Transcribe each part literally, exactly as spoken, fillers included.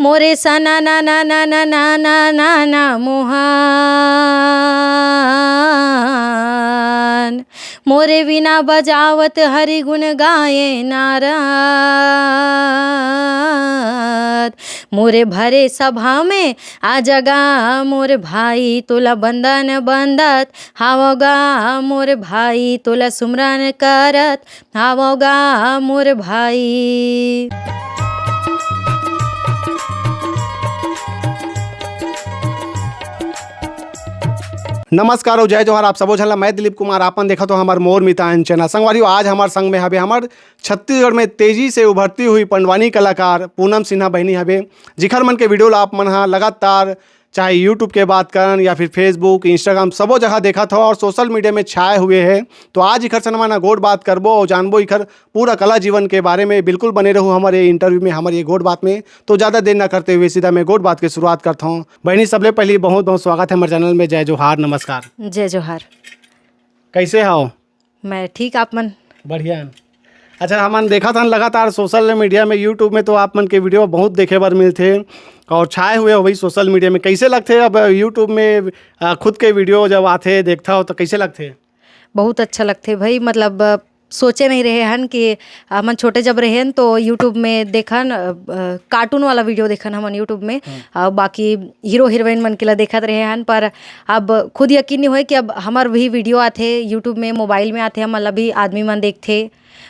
मोरे सना ना ना ना ना ना ना ना ना मोहन, मोरे वीणा बजावत हरि गुण गाए नारद, मोरे भरे सभा में आ जगा मोर भाई, तोला बंदन बंदत हावगा मोर भाई, तोला सुमरन करत हावगा मोर भाई। नमस्कार और जय जोहार, आप सबो झन ला। मैं दिलीप कुमार, आपन देखत हो हमर मोर मितान चैनल। संगवारी हो, आज हमर संग में हवे हमर छत्तीसगढ़ में तेजी से उभरती हुई पंडवानी कलाकार पूनम सिन्हा बहिनी हवे, जिखर मन के वीडियो ला आप मन हा लगातार चाहे YouTube के बात करन या फिर Facebook, Instagram, सबो जगह देखत हो और सोशल मीडिया में छाए हुए है। तो आज इखर से हमन गोठ बात करबो और जानबो इखर पूरा कला जीवन के बारे में। बिल्कुल बने रहू हमर ये इंटरव्यू में, हमर ये गोठ बात में। तो ज़्यादा देर ना करते हुए सीधा मैं गोठ बात के शुरुआत करता हूँ। बहिनी, सबले पहली बहुत बहुत स्वागत है हमर चैनल में। जय जोहार, नमस्कार। जय जोहार। कैसे हव? मैं ठीक, आप मन? बढ़िया। अच्छा, हमन देखत हन लगातार सोशल मीडिया में, YouTube में तो आप मन के वीडियो बहुत देखे बर मिलथे और छाए हुए हो भाई सोशल मीडिया में। कैसे लगथे अब YouTube में, अ, खुद के वीडियो जब आथे, देखथव तो कैसे लगथे? बहुत अच्छा लगथे भाई, मतलब, अ, सोचे नहीं रहे हन कि हमन छोटे जब रहेन तो YouTube में देखन, अ, अ, कार्टून वाला वीडियो देखन हमन YouTube में, हम्म। अ, बाकी हीरो हीरोइन मन के ला देखत रहे हन, पर अब खुद यकीन नहीं होए कि अब हमर भी वीडियो आथे YouTube में, मोबाइल में आथे, हमन ला भी आदमी मन देखथे,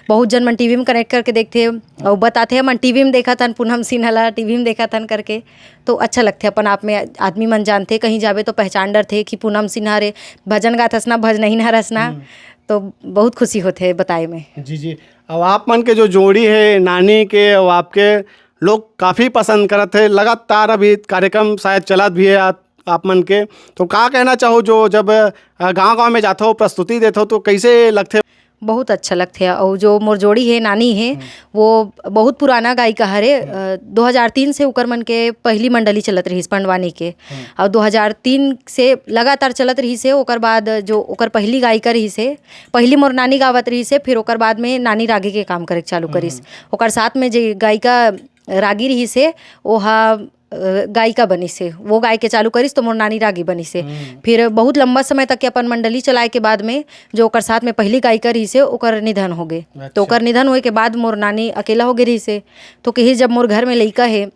बहुत जन मन टीवी में कनेक्ट करके देखथे, अउ बताथे, "हमन टीवी में देखत हन, पूनम सिन्हा ला टीवी में देखत हन," करके। तो अच्छा लगथे, अपन आप में आदमी मन जानथे, कहीं जाबे तो पहचान डरथे कि पूनम सिन्हा रे, भजन गात हस ना, भजनहीन हरस ना। हम्म। तो बहुत खुशी होथे बताए में। जी, जी। अब आप मन के जो जोड़ी है नानी के, अब आपके लोग काफ़ी पसंद करत है, लगातार अभी कार्यक्रम शायद चलत भी है आप, आप मन के। तो का कहना चाहो जो जब, अ, गांव-गांव में जाथो, प्रस्तुति देथो तो कैसे लगथे? बहुत अच्छा लगथे। अउ जो मोर जोड़ी हे, नानी हे, हम्म। वो बहुत पुराना गायिका हरे। हम्म। अ, दो हज़ार तीन से ओकर मन के पहली मंडली चलत रहिस पंडवानी के। हम्म। अउ दो हज़ार तीन से लगातार चलत रहिस हे। ओकर बाद जो ओकर पहली गायिका रहिस हे, पहली मोर नानी गावत रहिस हे, फिर ओकर बाद में नानी रागी के काम करे के चालू करिस। हम्म। ओकर साथ में जे गायिका रागी रहिस हे, ओहा, अ, गायिका बनिस हे, वो गाय के चालू करिस तो मोर नानी रागी बनिस हे। हम्म। फिर बहुत लंबा समय तक के अपन मंडली चलाए के बाद में जो ओकर साथ में पहली गायिका रहिस हे, ओकर निधन हो गे। अच्छा। तो ओकर निधन होए के बाद मोर नानी अकेला हो गे रहिस हे। तो कहिस, "जब मोर घर में लइका हे,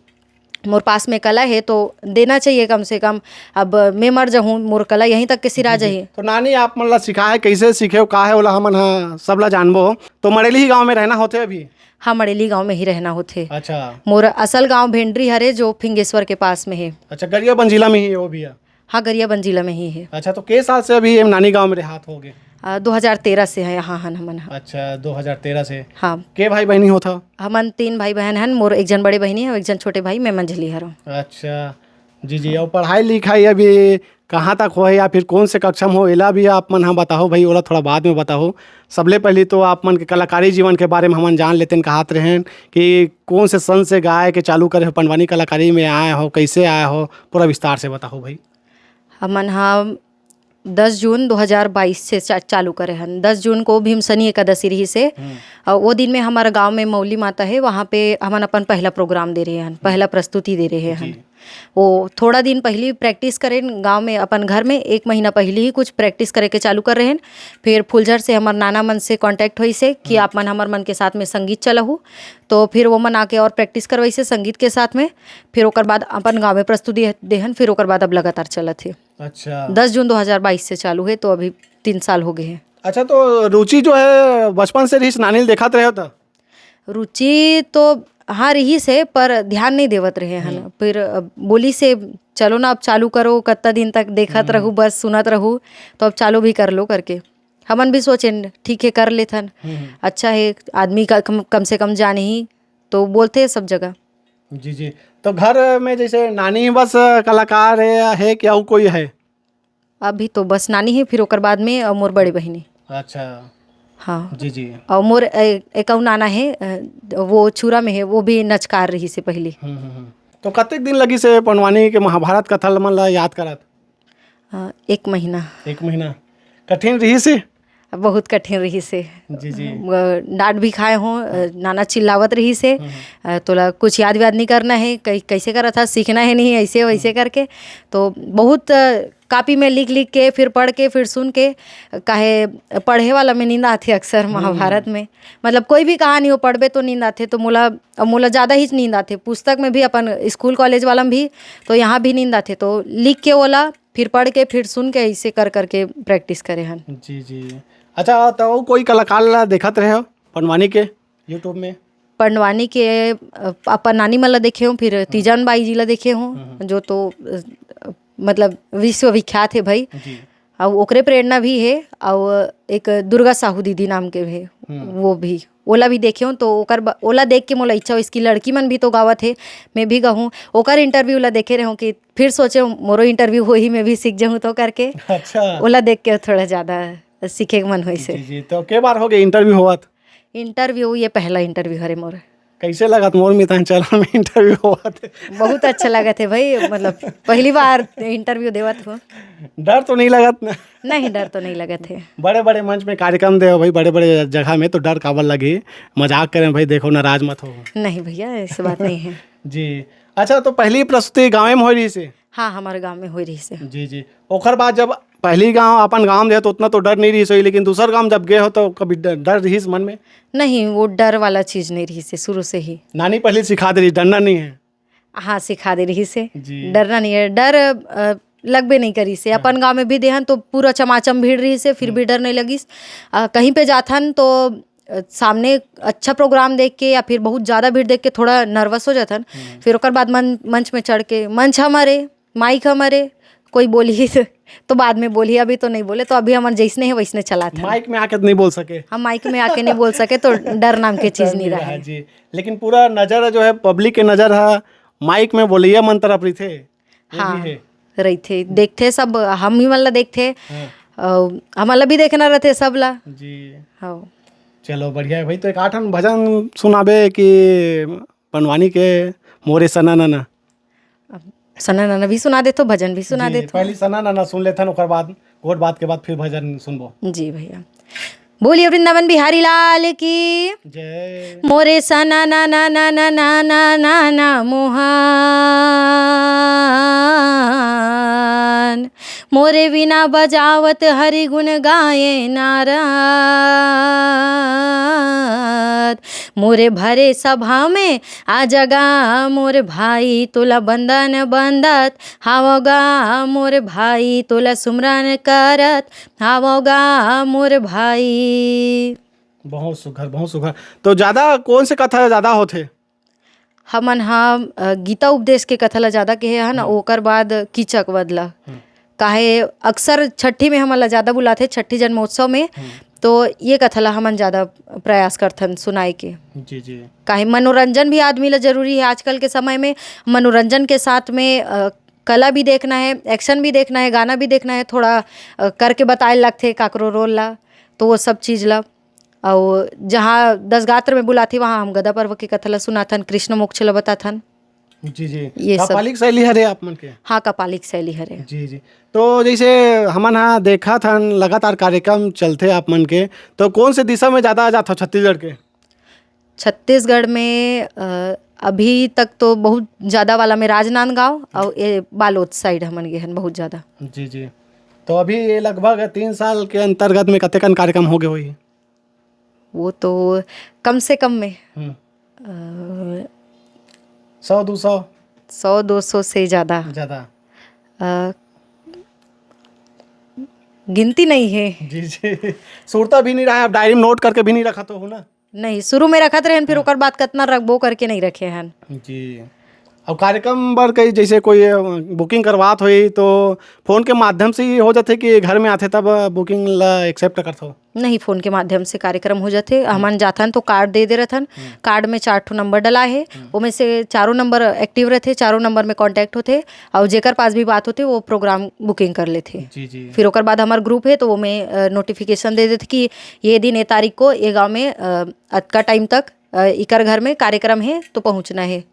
मोर पास में कला हे, तो देना चाहिए कम से कम। अब मैं मर जाहूँ, मोर कला यहीं तक के सिरा जी, जी। जाही।" तो नानी आप मन ला सिखाए, कैसे सीखे, का है, ओला हमन ह सब ला जानबो। तो मड़ेली ही गांव में रहना होथे अभी? हाँ, मड़ेली गांव में ही रहना होथे। अच्छा। मोर असल गांव भेंडरी हरे, जो फिंगेश्वर के पास में हे। अच्छा, गरियाबंद जिला में ही है वो भी है? हाँ, गरियाबंद जिला में ही है। अच्छा, तो के साल से अभी ये नानी गांव में रहात हो गए? आ, दो हज़ार तेरह से है यहाँ हन हमन ह। अच्छा, दो हज़ार तेरह से। हाँ। के भाई बहनी होत ह? हमन तीन भाई बहन हन, मोर एक जन बड़े बहिनी है, एक जन छोटे भाई, मैं मंझली हरौं। अच्छा, जी, जी। हाँ। और पढ़ाई लिखाई अभी कहाँ तक होए या फिर कौन से कक्षा में हो, एला भी आप मन ह बताहो भाई, ओला थोड़ा बाद में बताहो। सबले पहली तो आप मन के कलाकारी जीवन के बारे में हमन जान लेतेन, कहत रहेन कि कौन से सन से गाय के चालू करे हो, पंडवानी कलाकारी में आए हो, कैसे आए हो, पूरा विस्तार से बताहो भाई। हमन ह दस जून दो हज़ार बाईस से चा-, चालू करे हन। दस जून को भीमसनी एकादशी रहिस हे। हम्म। अउ वो दिन में हमर गांव में मौली माता हे, वहाँ पे हमन अपन पहला प्रोग्राम दे रहे हन, हम्म। पहला प्रस्तुति दे रहे हन। जी। वो थोड़ा दिन पहली प्रैक्टिस करेन गांव में, अपन घर में एक महीना पहली ही कुछ प्रैक्टिस करे के चालू कर रहे हन। फिर फुलझर से हमर नाना मन से कॉन्टैक्ट होइस हे कि हम्म। आप मन हमर मन के साथ में संगीत चलाहू, तो फिर वो मन आके और प्रैक्टिस करवाइस हे संगीत के साथ में। फिर ओकर बाद अपन गांव में प्रस्तुति देहन, फिर ओकर बाद अब लगातार चलत हे। अच्छा। दस जून दो हज़ार बाईस से चालू हे, तो अभी तीन साल हो गए हैं। अच्छा, तो रुचि जो है बचपन से रहिस, नानी ल देखत रहे हो त? रुचि तो हाँ रहिस हे, पर ध्यान नहीं देवत रहे हन। हम्म। फिर अब बोलिस हे, "चलो ना, अब चालू करो, कत्ता दिन तक देखत हम्म। रहू, बस सुनत रहू, तो अब चालू भी कर लो," करके। हमन भी सोचेन, "ठीक है, कर लेथन, हम्म। अच्छा है, आदमी का कम, कम से कम जाने ही," तो बोलते हैं सब जगह। जी, जी। तो घर में जैसे नानी बस कलाकार है, है कि अउ कोई है? अभी तो बस नानी है, फिर ओकर बाद में, अ, मोर बड़े बहिनी। अच्छा। हाँ। जी, जी। अउ मोर, ए-, एक अउ नाना है, अ, वो छुरा में है, वो भी नचकार रहिस हे पहली। हम्म, हम्म, हम्म। तो कतेक दिन लगिस हे पंडवानी के महाभारत कथा ल मन ला याद करत? अ, एक महीना। एक महीना। कठिन रहिस हे? बहुत कठिन रहिस हे। जी, जी। अ, डांट भी खाए हों, अ, नाना चिल्लावत रहिस हे, हम्म, हम्म। अ, "तोला कुछ याद व्याद नहीं करना है, कै-, कैसे करत हस, सीखना है नहीं, ऐसे वैसे हम्म। करके।" तो बहुत, अ, कॉपी में लिख लिख के, फिर पढ़ के, फिर सुन के, काहे पढ़े वाला में नींद आथे अक्सर हम्म। महाभारत में। मतलब कोई भी कहानी हो, पढ़बे तो नींद आथे। तो मोला, अब मोला ज़्यादा ही नींद आथे, पुस्तक में भी, अपन स्कूल कॉलेज वाला में भी, तो यहाँ भी नींद आथे। तो लिख के ओला, फिर पढ़ के, फिर सुन के, ऐसे कर करके प्रैक्टिस करे हन। जी, जी। अच्छा, तो अउ कोई कलाकार ला देखत रहे हो पंडवानी के YouTube में? पंडवानी के, अ, अपन नानी मन ला देखे हूँ, फिर हम्म। तीजन बाई जी ला देखे हूँ, हम्म, हम्म। जो तो, अ, मतलब विश्वविख्यात हे भाई। जी। अउ ओकरे प्रेरणा भी हे, अउ एक दुर्गा साहू दीदी नाम के हे, हम्म। वो भी, ओला भी देखे हूँ, तो ओकर ब-, ओला देख के मोला इच्छा होइस कि लड़की मन भी तो गावत हे, मैं भी गाहूँ। ओकर इंटरव्यू ला देखे रहूँ कि फिर सोचे हूँ, मोरो इंटरव्यू होही, मैं भी सीख जाहूँ तो करके। अच्छा। ओला देख के थोड़ा ज़्यादा सीखे के मन होइस हे। जी, जी। तो के बार हो गए इंटरव्यू होवत? इंटरव्यू, ये पहला इंटरव्यू हरे मोर। कैसे लगत मोर मितान चैनल में इंटरव्यू होवत हे? बहुत अच्छा लगत हे भाई, मतलब पहली बार इंटरव्यू देवत हो। डर तो नहीं लगत ना? नहीं, डर तो नहीं लगत हे। बड़े-बड़े मंच में कार्यक्रम दे हो भाई, बड़े-बड़े जगह में, तो डर काबर लगी? मजाक करें भाई, देखो नाराज मत हो। नहीं भैया, ऐसी बात नहीं है। जी। अच्छा, तो पहली प्रस्तुति गाँव में होय रहिस हे? हाँ, हमारे गाँव में होय रहिस हे। जी, जी। ओकर बाद जब पहली गाँव, अपन गाँव में दे, तो उतना तो डर नहीं रहिस होही, लेकिन दूसर गाँव जब गए हो, तो कभी ड-, डर रहिस मन में? नहीं, वो डर वाला चीज़ नहीं रहिस हे शुरू से ही। नानी पहली सिखा दे रही, डरना नहीं है। हाँ, सिखा दे रहिस हे। जी। डरना नहीं है। डर, अ, लगबे नहीं करिस हे। हाँ। अपन गाँव में भी देहन तो पूरा चमाचम भीड़ रहिस हे, फिर हम्म। भी डर नहीं लगिस। अ, कहीं पे जाथन तो, अ, सामने अच्छा प्रोग्राम देख के या फिर बहुत ज़्यादा भीड़ देख के थोड़ा नर्वस हो जाथन। हम्म। फिर ओकर बाद मन-, मंच में चढ़ के, मंच हमारे, माइक हमारे, कोई बोलही तो बाद में बोलही, अभी तो नहीं बोले, तो अभी हमन जैसने हे वैसने चलाथन। माइक में आके तो नहीं बोल सके। हम माइक में आके नहीं बोल सके, तो डर नाम के चीज़ डर नहीं नहीं रहा रहा। जी। लेकिन पूरा नज़र जो है, पब्लिक के नज़र है, माइक में बोलैया मन तरफ रहिथे। ये भी हाँ, हे। रहिथे, देखथे सब, हम ही मन ला देखथे। हाँ। अउ हमन ला भी देखना रहिथे सब ला। जी। हाँ। चलो, बढ़िया है भाई। तो एक आठन भजन सुनाबे कि पंडवानी के मोरे सना नना? अब सना नना भी सुना देथो, भजन भी सुना जी, देथो। पहली सना नना सुन लेथन, ओकर बाद गोठ बात के बाद फिर भजन सुनबो। जी भैया। बोलिए वृंदावन बिहारी लाल की। जय। मोरे सना ना ना ना ना ना ना ना ना मोहन, मोरे वीणा बजावत हरि गुण गाए नारद। मोरे भरे सभा में आ जगा मोर भाई, तोला बंदन बंदत हावगा मोर भाई, तोला सुमरन करत हावगा मोर भाई। बहुत सुघर, बहुत सुघर। तो ज़्यादा कौन से कथा ज़्यादा होथे? हमन ह, अ, गीता उपदेश के कथा ला ज़्यादा केहे हन, हम्म। ओकर बाद कीचक वध ला। हम्म। काहे अक्सर छट्ठी में हमन ला ज़्यादा बुलाथे, छट्ठी जन्मोत्सव में, हम्म। तो ये कथा ला हमन ज़्यादा प्रयास करथन सुनाए के। जी, जी। काहे मनोरंजन भी आदमी ला जरूरी है आजकल के समय में। मनोरंजन के साथ में, अ, कला भी देखना है, एक्शन भी देखना है, गाना भी देखना है, थोड़ा, अ, करके बताए लगथे काकरो रोल ला, तो वो सब चीज़ ला। अउ जहाँ दस गात्र में बुलाथे, वहाँ हम गदा पर्व के कथा ला सुनाथन, कृष्ण मोक्ष ला बताथन। जी, जी। ये सब। कापालिक शैली हरे आप मन के? हाँ, कापालिक शैली हरे। जी, जी। तो जैसे हमन हा देखत हन, लगातार कार्यक्रम चलथे आप मन के, तो कौन से दिशा में ज़्यादा जाथो छत्तीसगढ़ के? छत्तीसगढ़ में, अ, अभी तक तो बहुत ज़्यादा वाला में राजनांदगांव अउ ये बालोद साइड हमन गे हन बहुत ज़्यादा। जी, जी। तो अभी ये लगभग तीन साल के अंतर्गत में कतेकन कार्यक्रम हो गए होही? वो तो कम से कम में, हम्म। अ, सौ, दो सौ? सौ, दो सौ से ज़्यादा। ज़्यादा। अ, गिनती नहीं है। जी, जी। सुरता भी नहीं रहा है, आप डायरी में नोट करके भी नहीं रखा तो हो ना? नहीं, शुरू में रखत रहेन, फिर हाँ। ओकर बाद कतना रखबो करके नहीं रखे हन। जी। अब कार्यक्रम बर कहीं जैसे कोई, अ, बुकिंग करवात होई तो फोन के माध्यम से ही हो जाथे कि घर में आथे तब बुकिंग ला एक्सेप्ट करथो? नहीं, फोन के माध्यम से कार्यक्रम हो जाथे। हम्म। हमन जाथन तो कार्ड दे दे रहथन। हम्म। कार्ड में चार ठो नंबर डला है, हम्म। ओमे से चारों नंबर एक्टिव रहथे, चारों नंबर में कॉन्टैक्ट होथे, और जेकर पास भी बात होथे वो प्रोग्राम बुकिंग कर लेथे। जी, जी। फिर ओकर बाद हमार ग्रुप है तो ओमे, अ, नोटिफिकेशन दे देथे कि ये दिन, ये तारीख को ये गांव में, अ, अतका टाइम तक, अ, इकर घर में कार्यक्रम है तो पहुंचना है।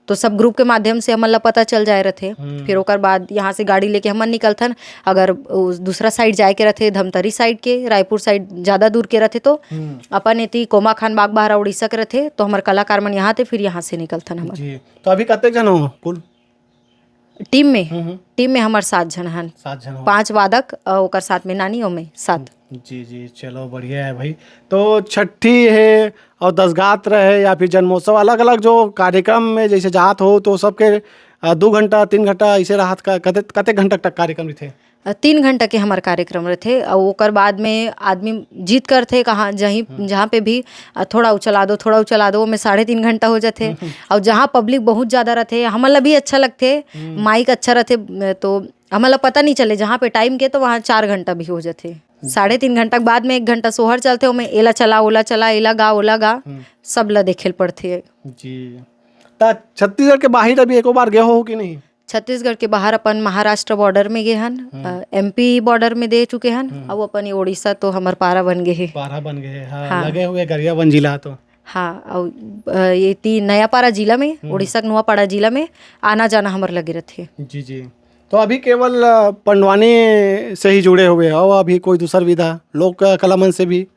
तो सब ग्रुप के माध्यम से हमन ला पता चल जाए रथे। हम्म। फिर ओकर बाद यहाँ से गाड़ी लेके हमन निकलथन। अगर उ दूसरा साइड जाए के रथे, धमतरी साइड के, रायपुर साइड ज़्यादा दूर के रथे, तो हम्म। अपन एती कोमाखान, बागबाहरा, उड़ीसा के रथे, तो हमर कलाकार मन यहाँ थे, फिर यहाँ से निकलथन हमन। जी, तो अभी कतेक झन हो कुल? टीम में? हम्म, हम्म। टीम में हमर सात झन हन। सात झन हो। पांच वादक, अ, ओकर साथ में नानी, ओमे सात। जी, जी, चलो, बढ़िया है भाई। तो छठी है और दसगात्र है या फिर जन्मोत्सव, अलग-अलग जो कार्यक्रम में जैसे जात हो, तो सबके, अ, दू घंटा, तीन घंटा ऐसे राहत का, कते, कते घंटा तक कार्यक्रम रहिथे? अ, तीन घंटा के हमर कार्यक्रम रहिथे, अउ ओकर बाद में आदमी जिद करथे, कहाँ जहीं, हम्म। जहाँ पे भी, अ, थोड़ा उ चला दो, थोड़ा उ चला दो, ओमे साढ़े तीन घंटा हो जाथे। हम्म। अउ जहाँ पब्लिक बहुत ज़्यादा रहिथे, हमन ला भी अच्छा लगथे, हम्म। माइक अच्छा रहिथे, अ, तो हमन ला पता नहीं चले, जहाँ पे टाइम के, तो वहाँ चार घंटा भी हो जाथे। जी। साढ़े तीन घंटा के बाद में एक घंटा सोहर चलथे, ओमे एला चला, ओला चला, एला गा, ओला गा, हम्म। सब ला देखे ल पड़थे। जी। त छत्तीसगढ़ के बाहिर अभी एको बार गए हो कि नहीं? छत्तीसगढ़ के बाहर अपन महाराष्ट्र बॉर्डर में गे हन, हम्म। अ, एमपी बॉर्डर में दे चुके हन, हम्म। अउ अपन ये उड़ीसा तो हमर पारा बन गे हे। पारा बन गे हे, हाँ, हाँ। लगे हुए गरियाबंद जिला तो। हाँ, अउ, अ, ये ती नयापारा जिला में, हम्म। उड़ीसा के नुआपाड़ा जिला में आना जाना हमर लगे रथे। जी, जी। तो अभी केवल, अ, पंडवानी से ही जुड़े हुए हो, अभी कोई दूसर विधा, लोक कला मन से भी?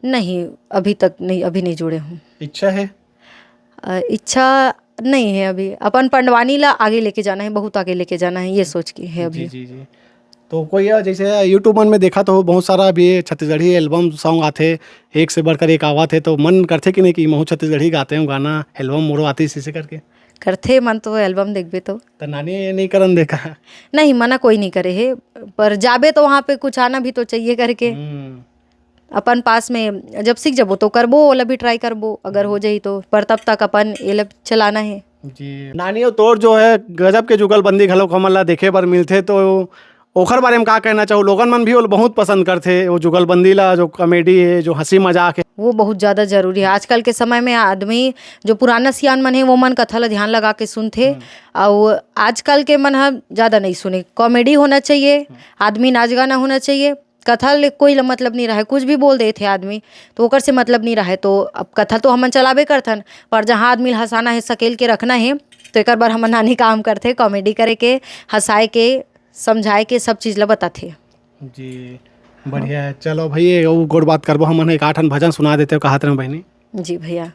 नहीं, अभी तक नहीं, अभी नहीं जुड़े हूँ। इच्छा है? अ, इच्छा नहीं है अभी। अपन पंडवानी ला आगे लेके जाना है, बहुत आगे लेके जाना है, ये सोच के है अभी। जी, जी, जी। तो कोई, अ, जैसे YouTube मन में देखा तो बहुत सारा अभी छत्तीसगढ़ी एल्बम सॉन्ग आथे, एक से बढ़कर एक आवत हे, तो मन करथे कि नहीं कि महू छत्तीसगढ़ी गाते हो गाना, एल्बम मोरो आतिस इसे करके? करथे मन तो एल्बम देखबे तो। त नानी ये नहीं करन देखा? नहीं, मना कोई नहीं करे हे, पर जाबे तो वहाँ पे कुछ आना भी तो चाहिए करके। हम्म। अपन पास में जब सीख जबो तो करबो, ओला भी ट्राई करबो, अगर हो जाही तो, पर तब तक अपन एला चलाना है। जी। नानी, तोर जो है गजब के जुगलबंदी घलोक हमन ला देखे बर मिलथे, तो ओखर बारे में का कहना चाहू? लोगन मन भी ओला बहुत पसंद करथे, वो जुगलबंदी ला, जो कॉमेडी है, जो हंसी मजाक है। वो बहुत ज़्यादा जरूरी है। आजकल के समय में आदमी, जो पुराना सियान मन है, वो मन कथा ला ध्यान लगा के सुनथे, हम्म। अउ आजकल के मन ह ज़्यादा नहीं सुने। कॉमेडी होना चाहिए, हम्म। आदमी नाच गाना होना चाहिए, कथा ले कोई ला मतलब नहीं रहे, कुछ भी बोल देथे आदमी, तो ओकर से मतलब नहीं रहे। तो अब कथा तो हमन चलाबे करथन, पर जहाँ आदमी ला हंसाना है, सकेल के रखना है, तो एकर बर हमन नानी काम करथे, कॉमेडी करे के, हंसाए के, समझाए के, सब चीज ला बताथे। जी, बढ़िया है। चलो भाई, ये वो गोठ बात करबो, हमन एक आठ ठन भजन सुना देते हो, कहात रहे बहिनी। जी भैया।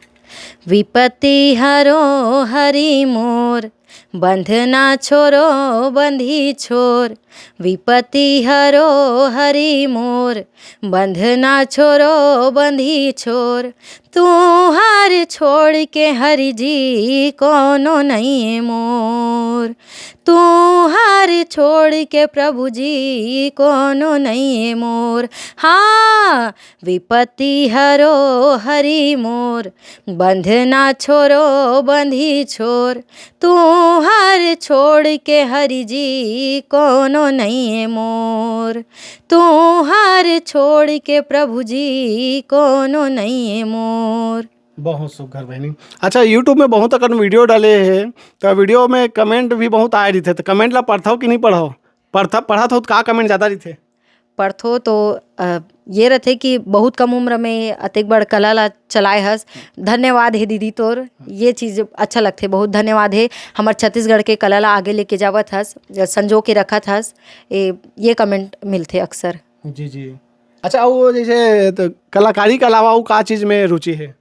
विपत्ति हरो हरि मोर, बंधना छोरो बंधी छोर। विपत्ति हरो हरि मोर, बंधना छोरो बंधी छोर। तुहार छोड़ के हरि जी कोनो नहीं मोर। तुहार छोड़ के प्रभु जी कोनो नहीं मोर। हाँ, विपत्ति हरो हरि मोर, बंधना छोरो बंधी छोर। तुहार छोड़ के हरि जी कोनो नहीं मोर। तुहार छोड़ के प्रभु जी कोनो नहीं मोर। बहुत सुघर बहिनी। अच्छा, YouTube में बहुत अकन वीडियो डाले हे, तो वीडियो में कमेंट भी बहुत आए रहिथे, तो कमेंट ला पढ़थव कि नहीं पढ़व? पढ़थव, पढ़त हो तो का कमेंट ज़्यादा रहिथे? पढ़थो तो, अ, ये रथे कि बहुत कम उम्र में अतेक बड़ कला ला चलाए हस। धन्यवाद हे दीदी तोर, ये चीज अच्छा लगथे, बहुत धन्यवाद हे। हमर छत्तीसगढ़ के कला ला आगे लेके जावत हस, संजो के रखत हस, ए, ये कमेंट मिलथे अक्सर। जी, जी। अच्छा, वो जैसे तो कलाकारी के अलावा वो का चीज में रुचि है?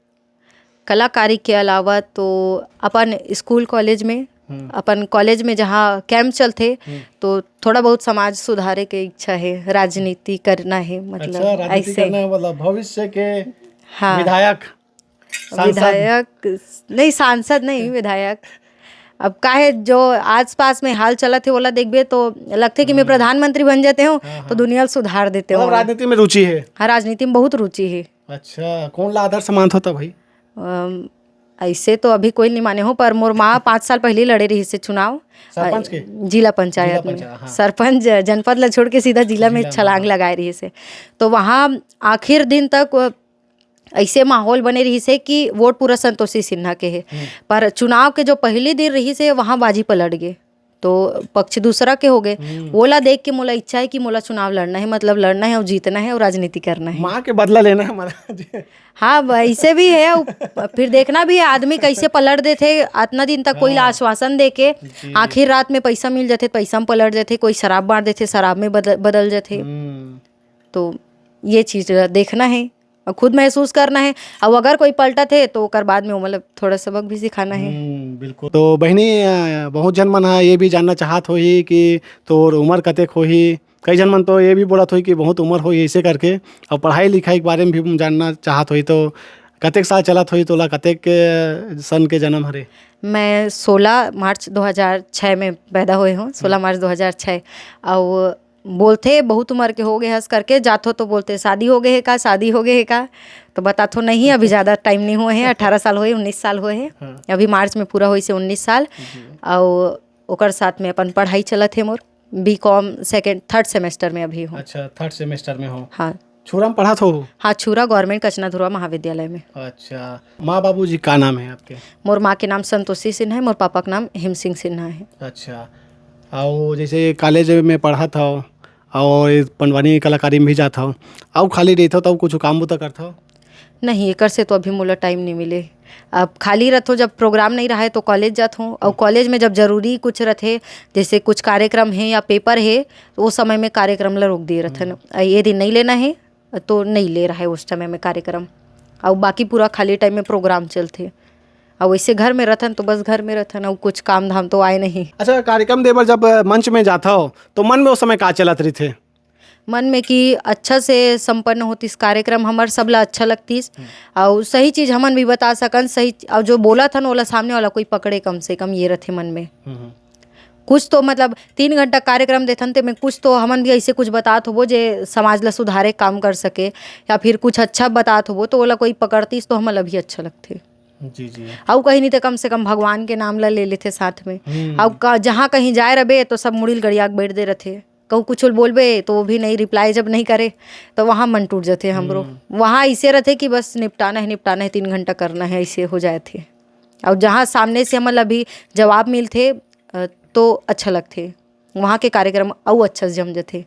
कलाकारी के अलावा तो अपन स्कूल कॉलेज में, हम्म। अपन कॉलेज में जहाँ कैंप चलथे, हम्म। तो थोड़ा बहुत समाज सुधारे के इच्छा है, राजनीति करना है, मतलब, अच्छा, राजनीति ऐसे। करना है, मतलब, भविष्य के हाँ। विधायक, सांसद। विधायक नहीं, सांसद नहीं, विधायक। अब काहे जो आसपास में हाल चलत हे, ओला देखबे तो लगथे कि मैं हम्म। प्रधानमंत्री बन जाते हो, हाँ, तो हाँ। दुनिया ल सुधार देते मतलब, हो। राजनीति में रुचि है? हाँ, राजनीति में बहुत रुचि है। अच्छा, कौन ला आदर्श मानत हो त भाई? अम, ऐसे तो अभी कोई नहीं माने हो, पर मोर माँ पाँच साल पहले लड़े रहिस हे चुनाव। सरपंच के? अ, जिला पंचायत जिला में। पंचायत, हाँ। सरपंच, जनपद ला छोड़ के सीधा जिला में जिला में, छलांग हाँ। लगाए रहिस हे। तो वहाँ आखिर दिन तक, अ, ऐसे माहौल बने रहिस हे कि वोट पूरा संतोषी सिन्हा के हे। हम्म। पर चुनाव के जो पहली दिन रहिस हे, वहाँ बाजी पलट गे। तो पक्ष दूसरा के हो गए। हम्म। ओला देख के मोला इच्छा है कि मोला चुनाव लड़ना है, मतलब लड़ना है और जीतना है और राजनीति करना है। माँ के बदला लेना है महाराज। हाँ, वैसे भी है। अउ फिर देखना भी है आदमी कैसे पलट देथे। अतना दिन तक कोई ला हाँ। आश्वासन दे के जी। आखिर रात में पैसा मिल जाथे, पैसा में पलट जाथे, कोई शराब बांट देथे, शराब में बदल, बदल जाथे। हम्म। तो ये चीज देखना है और खुद महसूस करना है। अब अगर कोई पलटत है तो ओकर बाद में वो मतलब थोड़ा सबक भी सिखाना है। हम्म, बिल्कुल। तो बहिनी, अ, बहुत झन मन ह ये भी जानना चाहत होही कि तोर उम्र कतेक होही। कई झन मन तो ये भी बोलत होही कि बहुत उम्र होही, ऐसे करके। और पढ़ाई लिखाई के बारे में भी जानना चाहत होही, तो कतेक साल चलत होही, तोला कतेक, अ, सन के जन्म हरे? मैं सोलह मार्च दो हज़ार छः में पैदा हुए हूँ, सोलह मार्च दो हज़ार छः। और बोलथे बहुत उम्र के हो गए हस करके, जाथो तो बोलथे शादी हो गए है का, शादी हो गए है का? तो बताथो नहीं, अभी ज़्यादा टाइम नहीं हुए है, अठारह साल हुए, उन्नीस साल हुए है। हाँ। अभी मार्च में पूरा होइसे उन्नीस साल। जी। और ओकर साथ में अपन पढ़ाई चलत है मोर, बी कॉम सेकेंड थर्ड सेमेस्टर में अभी हूँ। अच्छा, थर्ड सेमेस्टर में हो। हाँ। छुरा में पढ़त हो? हाँ, छुरा गवर्नमेंट कचना धुरवा महाविद्यालय में। अच्छा, माँ बाबूजी का नाम है आपके? मोर माँ के नाम संतोषी सिन्हा है, मोर पापा के नाम हिम सिंह सिन्हा है। अच्छा, और जैसे कॉलेज में पढ़त हो और ये पंडवानी कलाकारी में भी जात हो, और खाली रहत हो तो कुछ काम बुता करत हो? नहीं, एकर से तो अभी मोला टाइम नहीं मिले। अब खाली रहथो, जब प्रोग्राम नहीं रहा है तो कॉलेज जात हूँ, और कॉलेज में जब जरूरी कुछ रहथे, जैसे कुछ कार्यक्रम है या पेपर है, तो वो समय में कार्यक्रम ला रोक दिए रहथन। आ, ये दिन नहीं लेना है तो नहीं ले रहा है उस समय में कार्यक्रम, और बाकी पूरा खाली टाइम में प्रोग्राम चलथे। और वैसे घर में रहथन तो बस घर में रहथन, और कुछ काम धाम तो आए नहीं। अच्छा, कार्यक्रम दे बर जब मंच में जात हो तो मन में उस समय का चलत रहिथे? मन में कि अच्छा से संपन्न होतिस कार्यक्रम, हमर सबला अच्छा लगतिस, और सही चीज हमन भी बता सकन, सही, और जो बोलत हन ओला सामने वाला कोई पकड़े, कम से कम ये रथे मन में। कुछ तो मतलब तीन घंटा कार्यक्रम देथन ते में कुछ तो हमन भी ऐसे कुछ बतात होबो जे समाज ला सुधारे काम कर सके, या फिर कुछ अच्छा बतात होबो तो ओला कोई पकड़तिस तो हमन ला भी अच्छा लगथे। जी जी। अउ कहीं नहीं तो कम से कम भगवान के नाम ला ले लेथे साथ में। हम्म। अउ का, जहाँ कहीं जाए रबे तो सब मुड़ी ल गड़िया के बैठ दे रथे, कहूँ कुछ बोलबे तो वो भी नहीं, रिप्लाई जब नहीं करे तो वहाँ मन टूट जाथे हमरो। वहाँ ऐसे रहथे कि बस निपटाना है, निपटाना है, तीन घंटा करना है, ऐसे हो जाए थे। और जहाँ सामने से हमन ला भी जवाब मिलथे, अ, तो अच्छा लगथे, वहाँ के कार्यक्रम अउ अच्छा से जम जथे,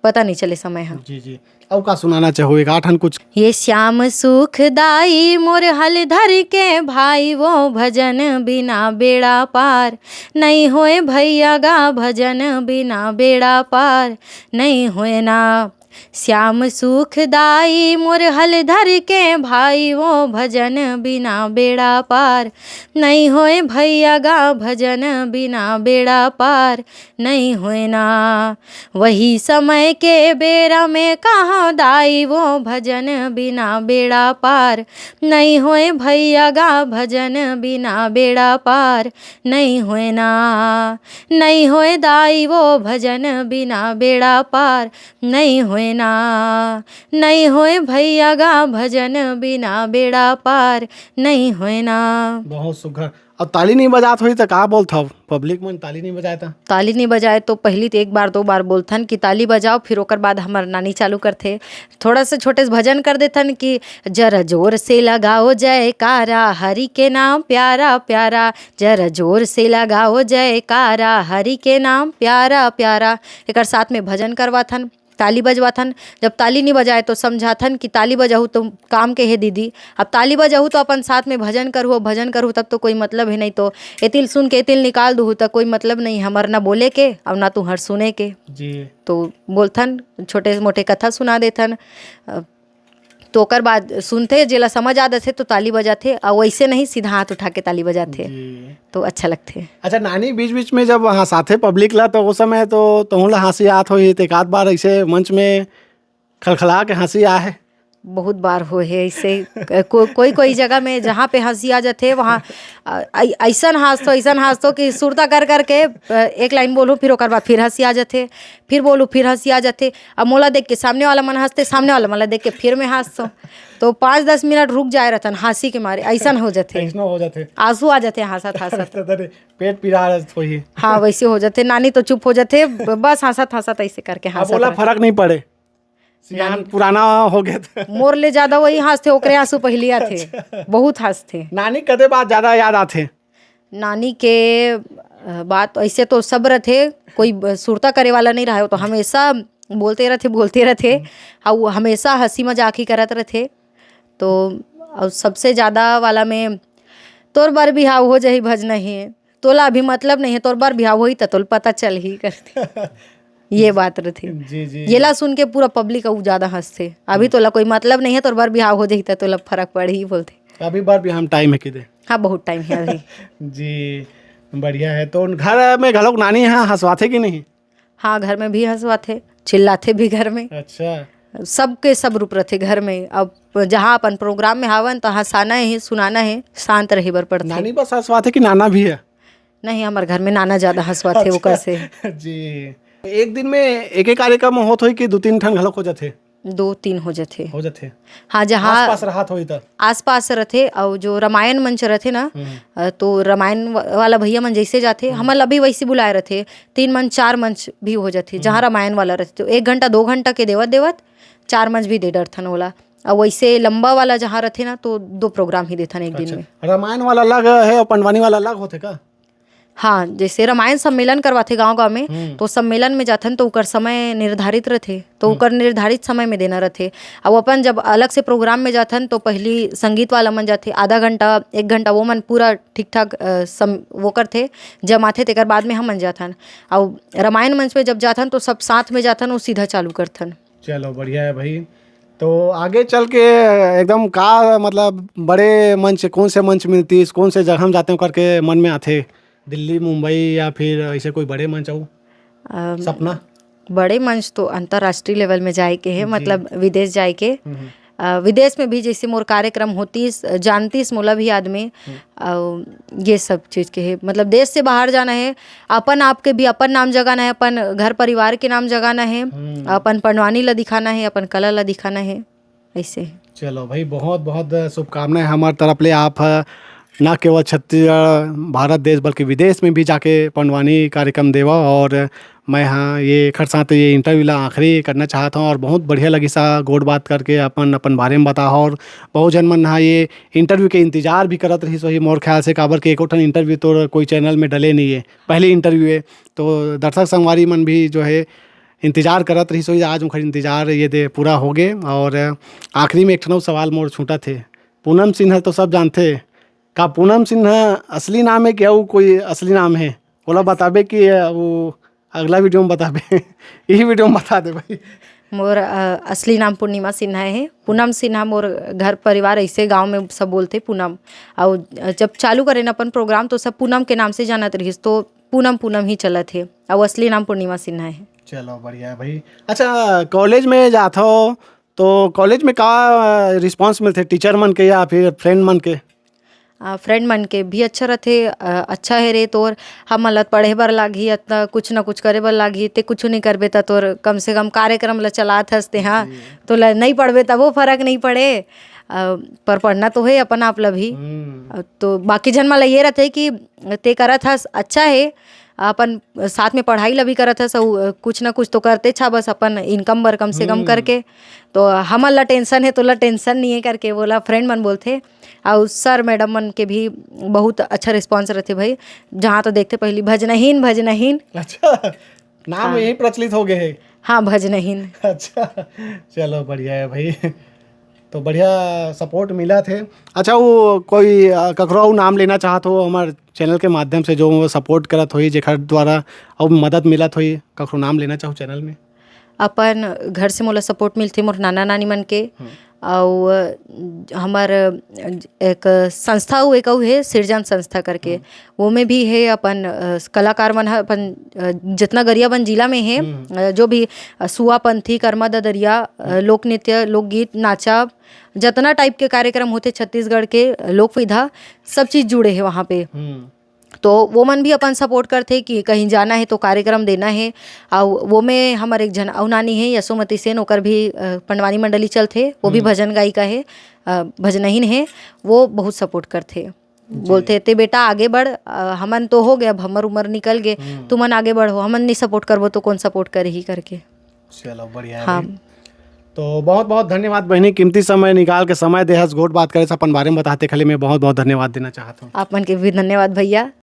पता नहीं चले समय ह। जी जी। अउ का सुनाना चाहो, एक आठन कुछ? ये श्याम सुखदाई मोर हल धर के भाई, वो भजन बिना बेड़ा पार नहीं होए भैया गा, भजन बिना बेड़ा पार नहीं होए ना। श्याम सुखदाई मोर हल धर के भाई, वो भजन बिना बेड़ा पार नहीं होए भैया गा, भजन बिना बेड़ा पार नहीं होए ना। वही समय के बेरा में कहाँ दाई, वो भजन बिना बेड़ा पार नहीं होए भैया गा, भजन बिना बेड़ा पार नहीं होए ना। नहीं होए दाई, वो भजन बिना बेड़ा पार नहीं होए ना। नहीं होए भैया गा, भजन बिना बेड़ा पार नहीं होए ना। बहुत सुघर। अब ताली नहीं बजात होही त का बोलथव? पब्लिक मन ताली नहीं बजाए त? ताली नहीं बजाए तो पहली तो एक बार दो बार बोलथन कि ताली बजाओ, फिर ओकर बाद हमर नानी चालू करथे। थोड़ा सा छोटे से भजन कर देथन कि जरा जोर से लगाओ जयकारा, हरि के नाम प्यारा प्यारा, जरा जोर से लगाओ जयकारा, हरि के नाम प्यारा प्यारा। एकर साथ में भजन करवाथन, ताली बजवाथन। जब ताली नहीं बजाए तो समझाथन कि ताली बजाहू तो काम के हे दीदी, अब ताली बजाहू तो अपन साथ में भजन करहू, भजन करहू तब तो कोई मतलब है, नहीं तो एतिल सुन के एतिल निकाल दूहू तो कोई मतलब नहीं, हमर ना बोले के और ना तुहर सुने के। जी। तो बोलथन, छोटे मोटे कथा सुना देथन। अ, तो ओकर बाद सुनथे, जेला समझ आ जथे तो ताली बजाथे, और वैसे नहीं सीधा हाथ उठा के ताली बजाथे। जी। तो अच्छा लगथे। अच्छा नानी, बीच बीच में जब हंसाथे पब्लिक ला तो उस समय तो तोहू ला हंसी आत होही, तो एक आध बार ऐसे मंच में खलखला के हंसी आए हे? बहुत बार होए हे ऐसे। को, कोई कोई जगह में जहाँ पे हंसी आ जाथे वहाँ, अ, ऐ- ऐसन हंसथो, ऐसन हंसथो कि सुरता कर करके, अ, एक लाइन बोलूँ, फिर ओकर बाद फिर हंसी आ जाथे, फिर बोलूँ, फिर हंसी आ जाथे। अब मोला देख के सामने वाला मन हंसथे, सामने वाला मन ला देख के फिर मैं हंसथो। तो पाँच दस मिनट रुक जाए रहथन हंसी के मारे, ऐसन हो जाथे। ऐसनो हो जाथे। आंसू आ जाथे हंसत हंसत। अरे, पेट पिरा रहा होही। हाँ, वैसे हो जाथे। नानी तो चुप हो जाथे, ब- बस हंसत हंसत ऐसे करके अब हंसत ओला रहे। फर्क नहीं पड़े, सियान पुराना हो गया था। मोर ले ज्यादा वही हंसथे, ओकरे आंसू पहली आथे। बहुत हंसथे। नानी कदे बात ज्यादा याद आथे? नानी के अ, बात ऐसे तो सब रथे, कोई ब-, सुरता करे वाला नहीं रहे, वो तो हमेशा बोलते रथे, बोलते रथे, अउ हमेशा हँसी मजाक ही करत रथे। तो अउ सबसे ज़्यादा वाला में, "तोर बर बिहाव हो जाही भजनहीन, तोला अभी मतलब नहीं है, तोर बर बिहाव होही त तोला पता चलही," करथे। ये बात रथे। जी, जी। येला सुन के पूरा पब्लिक अउ ज़्यादा हँसथे। "अभी हम्म। तोला कोई मतलब नहीं है, तोर बर बिहाव हो जाही त तोला फरक पड़ही," बोलथे। अभी बर बिहाव म टाइम है किदे? हाँ, बहुत टाइम है अभी। जी, बढ़िया है। तो घर में घलोक नानी ह हँसवाथे कि नहीं? हाँ, घर में भी हँसवाथे, चिल्लाथे भी घर में। अच्छा। सबके सब रूप रथे घर में। अब जहाँ अपन प्रोग्राम में हावन, त हँसाना ही, सुनाना ही, शांत रहे बर पड़थे। नानी बस हँसवाथे कि नाना भी है? नहीं, हमर घर में नाना ज़्यादा हँसवाथे अच्छा। ओकर से। जी। एक दिन में एक, एक कार्यक्रम होत होही कि दू तीन ठन घलोक हो जाथे? दो तीन हो जाथे। हो जाथे। हाँ, जहाँ आसपास रहत होही त? आसपास रथे, अउ जो रामायण मंच रथे ना, हम्म। अ, तो रामायण व-, वाला भैया मन जैसे जाथे, हम्म। हमन ला भी वैसे बुलाए रथे, तीन मंच, चार मंच भी हो जाथे। जहाँ हम्म। रामायण वाला रथे, तो एक घंटा, दो घंटा के देवत, देवत चार मंच भी दे डरथन ओला। अउ वैसे लंबा वाला जहाँ रथे ना, तो दो प्रोग्राम ही देथन एक दिन अच्छा। में। रामायण वाला अलग है अउ पंडवानी वाला अलग होथे का? हाँ, जैसे रामायण सम्मेलन करवाथे गाँव-गाँव में, हम्म। तो सम्मेलन में जाथन, तो ओकर समय निर्धारित रथे, तो हम्म। ओकर निर्धारित समय में देना रथे। अउ अपन जब अलग से प्रोग्राम में जाथन, तो पहली संगीत वाला मन जाथे, आधा घंटा, एक घंटा, वो मन पूरा ठीक-ठाक, अ, सम-, वो करथे, जमाथे, तेकर बाद में हमन जाथन। अउ रामायण मंच में जब जाथन, तो सब साथ में जाथन, वो सीधा चालू करथन। चलो, बढ़िया है भाई। तो आगे चल के एकदम का, मतलब, बड़े मंच, कौन से मंच मिलतीस, कौन से जगह में जाते हो करके मन में आथे? दिल्ली, मुंबई या फिर ऐसे कोई बड़े मंच हो? अम, सपना? बड़े मंच तो अंतर्राष्ट्रीय लेवल में जाए के हे, जी। मतलब, विदेश जाए के। हम्म, हम्म। अ, विदेश में भी जैसे मोर कार्यक्रम होतीस, जानतीस मोला भी आदमी, हम्म। अउ ये सब चीज के हे, मतलब, देश से बाहर जाना हे, अपन आप के भी, अपन नाम जगाना हे, अपन घर परिवार के नाम जगाना हे, हम्म। अपन पंडवानी ला दिखाना हे, अपन कला ला दिखाना हे, ऐसे। चलो भाई, बहुत बहुत शुभकामनाएं हमार तरफ ले। आप ह न केवल छत्तीसगढ़, भारत देश, बल्कि विदेश में भी जाके पंडवानी कार्यक्रम देवा। और मैं ह ये एखर साथ ये इंटरव्यू ला आखिरी करना चाहत हूँ, और बहुत बढ़िया लगिस गोठ बात करके, अपन, अपन बारे में बताहा। और बहुत झन मन ह ये इंटरव्यू के इंतजार भी करत रहिस होही मोर ख्याल से, काबर के एको ठन इंटरव्यू तोर कोई चैनल में डले नहीं है, पहली इंटरव्यू है। तो दर्शक संगवारी मन भी जो है इंतजार करत रहिस होही, आज ओखर इंतजार ये दे पूरा हो गे। और आखिरी में एक ठन अउ सवाल मोर छूटत हे, पूनम सिन्हा तो सब जानथे, का पूनम सिन्हा असली नाम है कि अउ कोई असली नाम है? ओला बताबे कि वो अगला वीडियो में बताबे? ई वीडियो में बता दे भाई। मोर, अ, असली नाम पूर्णिमा सिन्हा है। पूनम सिन्हा मोर घर परिवार ऐसे गांव में सब बोलथे पूनम। अउ जब चालू करेन अपन प्रोग्राम तो सब पूनम के नाम से जानत रहिस, तो पूनम पूनम ही चलत हे। अउ असली नाम पूर्णिमा सिन्हा है। चलो, बढ़िया है भाई। अच्छा, कॉलेज में जाथो तो कॉलेज में का रिस्पॉन्स मिलथे टीचर मन के या फिर फ्रेंड मन के? अ, फ्रेंड मन के भी अच्छा रथे, अ, "अच्छा हे रे तोर, हमन ल पढ़े बर लागही, अतना कुछ न कुछ करे बर लागही, ते कुछु नइ करबे त तोर कम से कम कार्यक्रम ल चलात हस ते, हाँ, जी। तोला नइ पढ़बे तभो फरक नइ पड़े।" अ, पर पढ़ना तो हे अपन आप ल भी। हम्म। अ, तो बाकी झन मन ल ये रथे कि ते करत हस, अच्छा हे, अपन साथ में पढ़ाई ल भी करत हस, अउ, अ, कुछ न कुछ तो करते छा, बस अपन इनकम बर कम से कम हम्म। करके। तो हमन ल टेंशन हे, तोला टेंशन नइ हे करके बोला, फ्रेंड मन बोलथे। अउ सर मैडम मन के भी बहुत अच्छा रिस्पॉन्स रथे भाई, जहाँ तो देखथे पहली भजनहीन, भजनहीन। अच्छा, नाम हाँ। यही प्रचलित हो गए है। हाँ, भजनहीन। अच्छा, चलो, बढ़िया है भाई। तो बढ़िया सपोर्ट मिलत हे। अच्छा, वो कोई, अ, ककरो अउ नाम लेना चाहत हो हमार चैनल के माध्यम से, जो वो सपोर्ट करत होही, जेकर द्वारा अउ मदद मिलत होही, ककरो नाम लेना चाहो चैनल में? अपन घर से मोला सपोर्ट मिलथे मोर नाना नानी मन के, हम्म। अउ, अ, हमर, अ, एक संस्था अउ एक अउ हे सिरजन संस्था करके, हम्म। वो में भी हे अपन, अ, कलाकार मन ह अपन, अ, जितना गरियाबंद जिला में हे, हम्म। अ, जो भी, अ, सुआ पंथी, कर्मा ददरिया, अ, हम्म। लोक नृत्य, लोकगीत, नाचा, जतना टाइप के कार्यक्रम होथे छत्तीसगढ़ के, अ, लोक विधा, सब चीज जुड़े हे वहाँ पे। हम्म। तो वो मन भी अपन सपोर्ट करथे कि कहीं जाना हे तो कार्यक्रम देना हे। अउ वो में हमर एक झन अउ नानी हे, यशोमती सेन, ओकर भी, अ, पंडवानी मंडली चलथे, वो भी हम्म। भजन गायिका हे, अ, भजनहीन हे, वो बहुत सपोर्ट करथे। जी। बोलथे, "ते बेटा आगे बढ़, अ, हमन तो हो गए, अब हमर उम्र निकल गए, हम्म। तुमन आगे बढ़ो, हमन नहीं सपोर्ट करबो तो कौन सपोर्ट करही?" करके। चलो, बढ़िया है हाँ। भाई। तो बहुत बहुत धन्यवाद बहिनी, कीमती समय निकाल के समय देहस, गोठ बात करे से अपन बारे में बताते खाली मैं बहुत बहुत धन्यवाद देना चाहता हूँ। आप मन के भी धन्यवाद भैया।